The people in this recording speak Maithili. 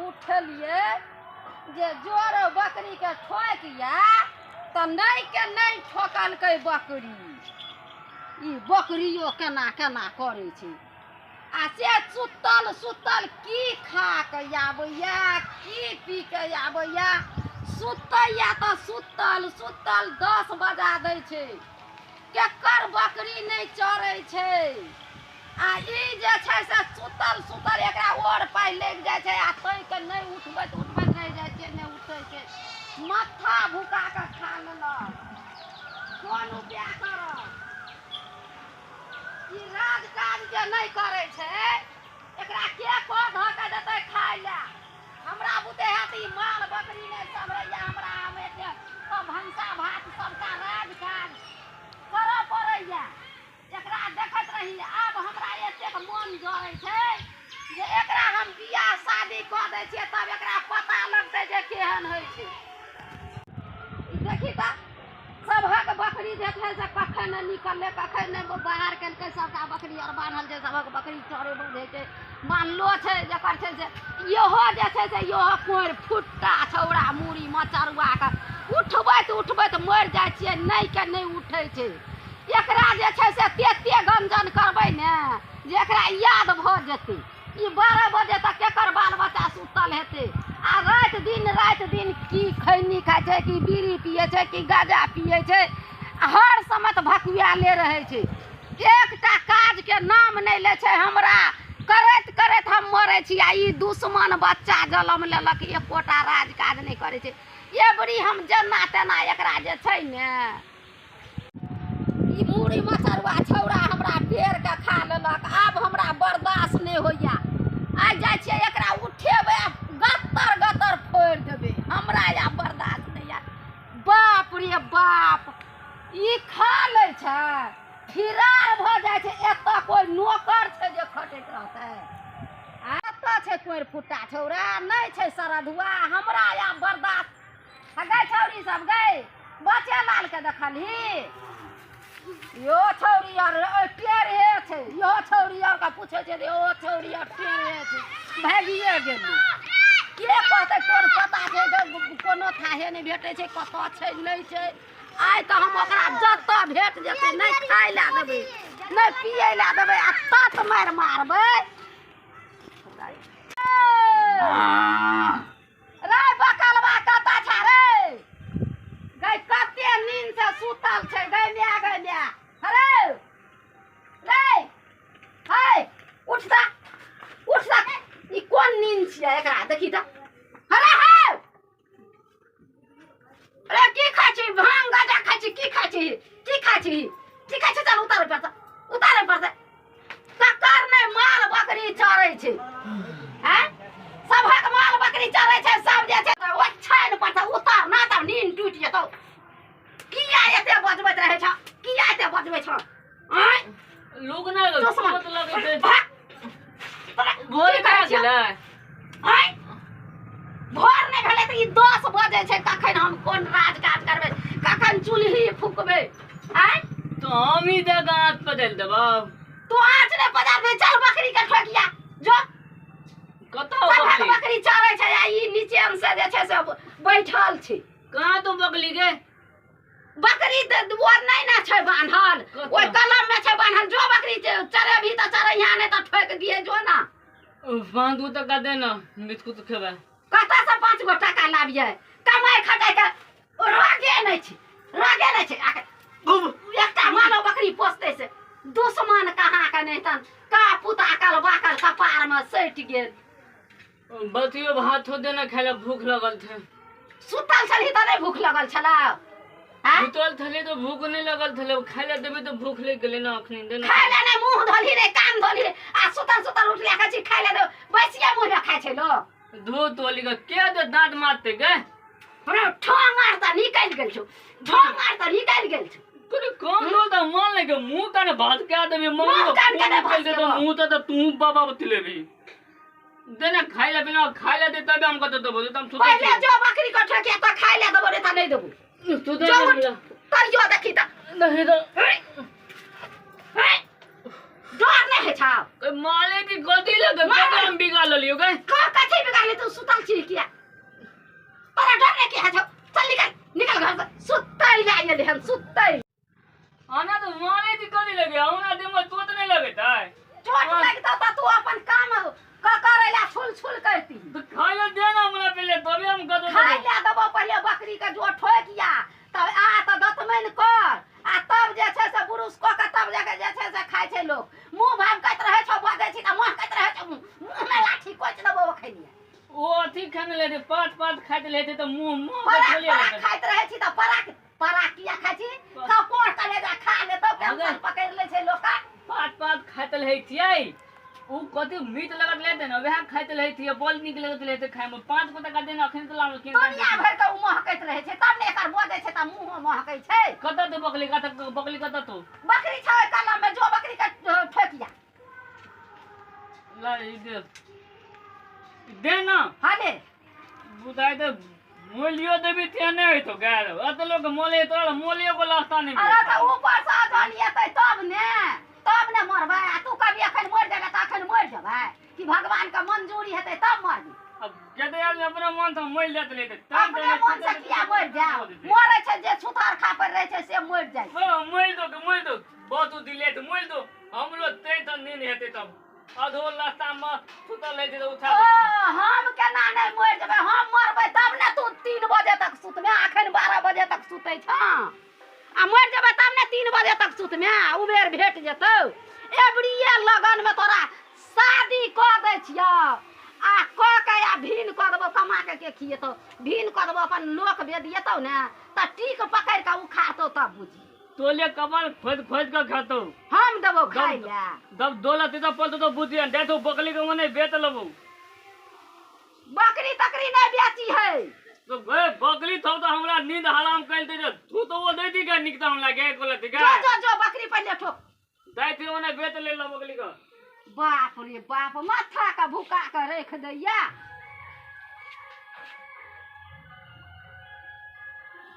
उठलियै जे जोर बकरीके ठोकिया तऽ नहि के नहि ठोकलकै बकरी। ई बकरियो केना केना करै छै आ से सुतल सुतल की खा कऽ आबैया की पी कऽ आबैया। सुतैया तऽ सुतल सुतल 10 बजा दै छै। केकर बकरी नहि चरै छै आ ई जे छै से सुतल सुतल एकरा ओर पाइ लागि जाइ छै आ तैके नहि उठबैत उठबैत रहि जाइ छै, नहि उठै छै। माथा भुका कऽ खा लेलक। कोन उपाय करब? ई राज काज जे नहि करै छै एकरा के कऽ धऽ कऽ देतै खाय लए? हमरा बुते हैत ई माल बकरी नहि सम्हरैया हमरा। हम एते सब भनसा भात सबटा राज काज करऽ पड़ैया। एकरा देखैत रही, आब हमरा एतेक मन जरै छै जे एकरा हम बियाह शादी कऽ दै छियै तब एकरा पता लगतै जे केहन होइ छै। ई देखी तऽ सबहक बकरी जे छै से कखन नहि निकललै, कखन नहि बाहर केलकै। सबटा बकरी आर बान्हल छै, सबहक बकरी चरै बुझै छै, बान्हलो छै। जकर छै से इहो जे छै से इहो कोरि फुट्टा छौड़ा मूड़ी मचरुआ कऽ उठबैत उठबैत मरि जाइ छियै, नहि के नहि उठै छै। एकरा जे छै से तेते गंजन करबै ने जे एकरा याद भऽ जेतै। ई 12 बजे तक केकर बाल बच्चा सुतल हेतै? आ राति दिन की खैनी खाइ छै, की बीड़ी पियै छै, की गाजा पियै छै, हर समय तऽ भकुआले रहै छै। एकटा काजके नाम नहि लै छै। हमरा करैत करैत हम मरै छी आ ई दुश्मन बच्चा जलम लेलक, एकोटा राज काज नहि करै छै। एबरी हम जेना तेना एकरा जे छै ने ई मूड़ी मचरुआ छौड़ा हमरा पेड़के खा लेलक। आब हमरा बर्दाश्त नहि होइया। आइ जाइ छियै एकरा उठेबै आ गत्तर गत्तर फोड़ि देबै। हमरा आब बर्दाश्त नहि यऽ। बाप रे बाप, ई खा लै छै फिरार भऽ जाइ छै। एतऽ कोइ नौकर छै जे खटैत रहतै? आ एतऽ छै कोरि फुट्टा छौड़ा, नहि छै सरधुआ। हमरा आब बर्दाश्त। गै छौड़ी सब गै, बचे लाल के देखलही? यो छौड़ी आर टेढ़े छै। इहो छौड़ी आर के पूछै छै, ओ छौड़ी आर टेढ़े छै, भागिए गेलै। के कहतै? कोन पता छै? कोनो थाहे नहि भेटै छै, कतऽ छै नहि छै। आइ तऽ हम ओकरा जतऽ भेट जेतै नहि खाय लए देबै, नहि पियै लए देबै आ तत मारि मारबै। रे बकलवा कतऽ छै रे? गै कते नींद से सुतल छै। गै माय, गै माय, अरे रे हे, उठ जा, उठ जा। ई कोन नींद छियै एकरा? देखी तऽ। अरे हे, अरे की खाइ छी? भांग गाजा खाइ छी? की खाइ छी? की खाइ छी? की खाइ छी? चल उतारे पड़तै, उतारे पड़तै। ककर नहि माल बकरी चरै छै? आँय, सबहक माल बकरी चरै छै। सब जे छै ओछाइन पर से उतर ना तब नींद टूटि जेतौ। किया एते बजबैत रहै छ? किया एते बजबै छ? आँय, लोग ना दुश्मन। तुरंत लगै छै। भाग। तोरा भोर की भए कहै छियौ? गेलै। आँय, भोर नहि भेलै तऽ ई 10 बजै छै। कखन हम कोन राज काज करबै? कखन चूल्ही फूकबै? आँय, तो हम ही दे आँच बदलि देबौ। तू आँच नहि पजारबै। चल बकरी के ठोकिया जो। कतऽ सबहक बकरी? बकरी चरै छै आ ई नीचे से जे छै से बैठल छै। कहाँ तो बकली गे? बकरी तऽ ओ नहि ने छै बान्हल, ओहि कलम मे छै बान्हल। जो बकरी चरेबही तऽ चरैहा, नहि तऽ ठोकि दिए जो ना। 5 गो टका दे ना, बिस्कुट खेबै। कतऽ से 5 गो टाका लाबियै? कमाइ खटाइ के रोगे नहि छै, रोगे नहि छै। एकटा मानव बकरी पोसतै से दुश्मन कहाँ के नहि तन का पुता कल बाकल कपार मे सटि गेल। बतियो भात हो देना खाय ला, भूख लगल थे। सुतल छलही तऽ नहि भूख लगल छलौ? सुतल छलियै तऽ भूख नहि लगल छलै, खाय ला देबै तऽ भूख लागि गेलै ना। अखनी दे ना। खाय ला नहि मुँह धोलही, नहि कान धोलही आ सुतल सुतल उठले कहै छी खाय ला दे। बैसिए मुँह मे खाइ छै लोक? धो तोली के के दे दाँत मारते गे? हमरा ठोंग आर तऽ निकलि गेल छौ, ठोंग आर तऽ निकलि गेल छौ। कोनो कम दो तऽ मन लागि मुँह कान भात कए देबै। मुँह मम्मी कान केने निकलि जेतौ। भसकेबौ? मुँह तऽ तू बाबा बतलेबी। दे ना खाय ला, बिना खाय ला दे तबे हम कतऽ देबो। तऽ हम सुतै पहिले जो बकरी के ठोकिया तऽ खाय ला देबो, नहि तऽ नहि देबो। सुतै जो छी। तैयो देखी तऽ नहीं तो डर नहि। नहि होइ छौ? माले की गलती लगे मारे। हम बिगाड़ लेलियो गए। कथी बिगाड़ली? तू सुतल छी किया? तोरा डर नहि किया छौ? चल निकल, निकल घर से। सुतै लए एलै हन सुतै। आना तो माले की गलती लगे, हमरा देह में चोट नहीं लगत है। चोट लगतौ तऽ तू अपन काम करै लए छुल छुल करती। तो खाइ ले दे ना हमरा पहले, तबे हम कदो। खाइ लए देबो, पहिले बकरी के जो ठोकिया तब आ तऽ दतमनि कर आ तब जे छै से बुरुश कऽ के तब जाके जे छै से खाइ छै लोक। मुँह भमकैत रहै छौ, बजै छी तऽ महकैत रहै छौ, मुँहमे लाठी कोचि देबौ अखनिये। ओ अथी खाने लेते, पात पात खाइत लेते तऽ मुंह मुंह पराक खोलिए पराक लेते। खाइत रहै छी तऽ पराक पराक किया खाइ छी? सब कोढ़ कलेजा खा लेतौ, टेंशन पकड़ि लै छै लोक। पात पात खाइत रहै छियै, उ कथी मीट लगत लेते ने, वएह खाइत रहै छियै, बड़ नीक लगत रहै खाय में। 5 गो टका देना अखन तऽ लाबै। दुनिया भरि के उ महकैत रहै छै तब ने एकर बजै छै तऽ मुँहो महकै छै। कतऽ तू बकली, कतऽ बकली, कतऽ तू? बकरी छै ओहि कलम मे, जो बकरी के ठोकिया। ला ई दे, दे ना। हाँ ले। बुझाइ तऽ मोलियो देबी ते नहि होइतो गाय, अत लोक मोले तोरा मोलियो को लास्ता नहीं। अरे तऽ ऊपर से अजन एतै तब ने, तब ने मरबै। आ तू कभी अखन मरि जेबै तऽ अखन मरि जेबै कि भगवान के मंजूरी हेतै तब मरबी? अब जते आदमी अपना मन से मरि जात लेते। अपने मन से किया मरि जाओ? मरै छै जे छुतार खा पर रहै छै से मरि जाइ छै। हाँ, मरि दो, मरि दो, बहुत दिले तऽ मरि दो हमरो, तै तऽ नींद हेतै तब। अधो रास्ता में सुतल रहै छै तऽ उठा ओ दै छै। हम केना नहि मरि जेबै? हम मरबै तब ने तू 3 बजे तक सुतमे। अखन 12 बजे तक सुतै छँ आ मरि जेबै तब ने 3 बजे तक सुतमे, उबेर भेट जेतौ। एबरिये लगन में तोरा शादी कऽ दै छियौ आ कऽ के आ भीन कऽ देबौ, कमा के के खिएतौ, भीन कऽ देबौ। अपन लोक बेदिएतौ ने तऽ टीक पकड़ि कऽ उखाड़तौ तब बुझी। तोले कमर खोद खोद के खातो। हम देबौ खाइ लए। जब दौलत तो पलतो तो बुझियन दे तो बकली के मने बेच लेबौ। बकरी तकरी नहि बेची है। तो गए बकरी थौ तो हमरा नींद हराम कैल दे, तू तो वो दे दी के निकता हमरा गे कोला दी जो जो जो बकरी पहिले ठोक दे थी, ओने बेच ले लो बकली का। बाप रे बाप, माथा के भुका के रख दैया।